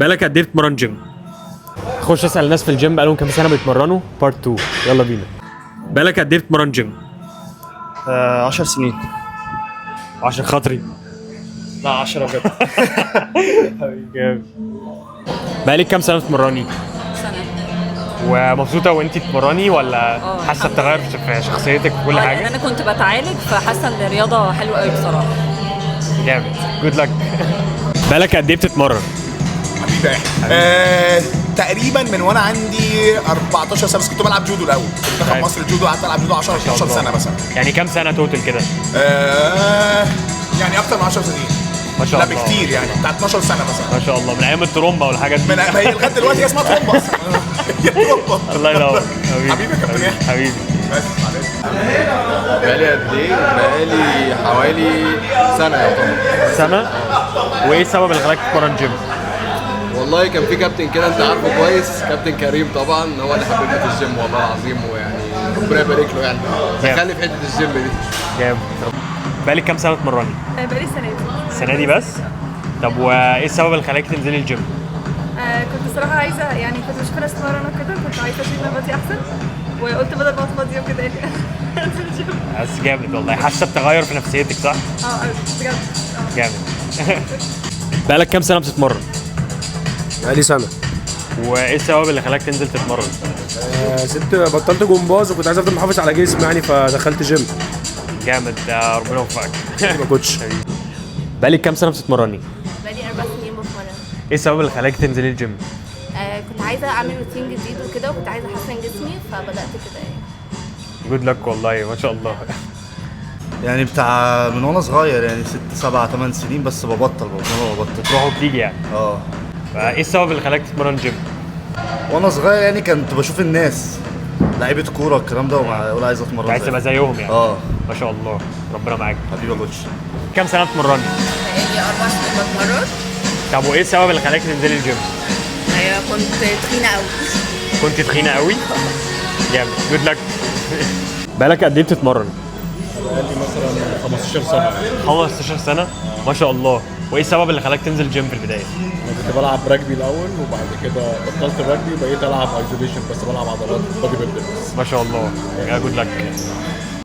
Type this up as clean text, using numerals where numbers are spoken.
بقالك قد ايه بتتمرن جيم؟ خش اسال الناس في الجيم بقالهم كام سنة بيتمرنوا. part 2، يلا بينا. بقالك قد ايه بتتمرن جيم؟ 10 سنين. عشان خاطري. لا، 10 بجد. جامد. بقالك كام سنة بتتمرني؟ سنة. ومبسوطة وانت بتتمرني ولا اه، حاسه الحمد بتغير في شخصيتك وكل لان حاجة؟ انا كنت بتعالج، فحاسه ان الرياضة حلوة قوي بصراحه. جامد، good luck. بقالك قد ايه بتتمرن؟ حبيبي يا يحيى. تقريبا من وانا عندي 14 سنه، بس كنت بلعب جودو الاول. كنت منتخب طيب. مصر جودو، قعدت العب جودو 10 12 الله. سنة مثلا. يعني كام سنة total كده؟ يعني اكتر من 10 سنين. ما شاء لا، الله. بكتير، يعني بتاع 12 سنة مثلا. ما شاء الله، من ايام الترومبه والحاجات دي. من ما هي لغاية دلوقتي هي اسمها ترومبا اصلا، هي ترومبا. الله ينور. حبيبي يا كابتن يحيى. حبيبي. بس معلش. بقالي قد ايه؟ بقالي حوالي سنة يعتبر. سنه. وايه السبب اللي خلاك تتمرن جيم؟ والله كان في كابتن كده انت عارفه كويس، كابتن كريم طبعا، هو اللي حببني في الجيم والله العظيم، ويعني ربنا يبارك له، يعني دخلني في حتة الجيم دي. جامد. بقالك كام سنة بتتمرني؟ بقالي سنة دي. السنة دي بس؟ طب وايه السبب اللي خلاك تنزلي الجيم؟ كنت صراحة عايزة، يعني كنت بشوف ناس تتمرن وكده، كنت عايزة أشيل نفسي أحسن، وقلت بدل ما أقعد فاضية وكده يعني أنزل الجيم. بس جامد والله. حاسه بتغير في نفسيتك، صح؟ اه بجد اه. جامد. بقالك كام سنة بتتمرن؟ بقالي سنة. وايه السبب اللي خلاك تنزل تتمرن؟ سبت، بطلت جمباز وكنت عايز افضل محافظ على جسمي يعني، فدخلت جيم. جامد، ربنا يوفقك. ما كنتش. بقالك كام سنة بتتمرني؟ بقالي 4 سنين بتمرن. ايه السبب اللي خلاك تنزلي الجيم؟ كنت عايزة أعمل روتين جديد وكده، وكنت عايزة أحسن جسمي، فبدأت كده يعني. good luck والله، ما شاء الله. يعني بتاع من وانا صغير، يعني 6 7 8 سنين، بس ببطل ببطل ببطل. بتروح وبتيجي يعني. اه. فايه السبب اللي خلاك تتمرن جيم؟ وانا صغير يعني كنت بشوف الناس لعيبة كوره، الكلام ده، واقول عايز اتمرن عايز تبقى زيهم. زيهم يعني. اه. ما شاء الله، ربنا معاك. حبيبي يا coach. كام سنة بتمرني؟ بقالي 4 سنين بتمرن. طب وايه السبب اللي خلاك تنزلي الجيم؟ أيوة، كنت تخينة أوي. كنت تخينة قوي. جامد، good luck. بقالك قد ايه بتتمرن؟ بقالي مثلا 15 سنة. 15 سنه، ما شاء الله. وايه السبب اللي خلاك تنزل جيم في البداية؟ انا كنت بلعب رجبي الاول، وبعد كده بطلت الرجبي وبقيت العب isolation، بس بلعب عضلات bodybuilder بس. ما شاء الله، يا good luck.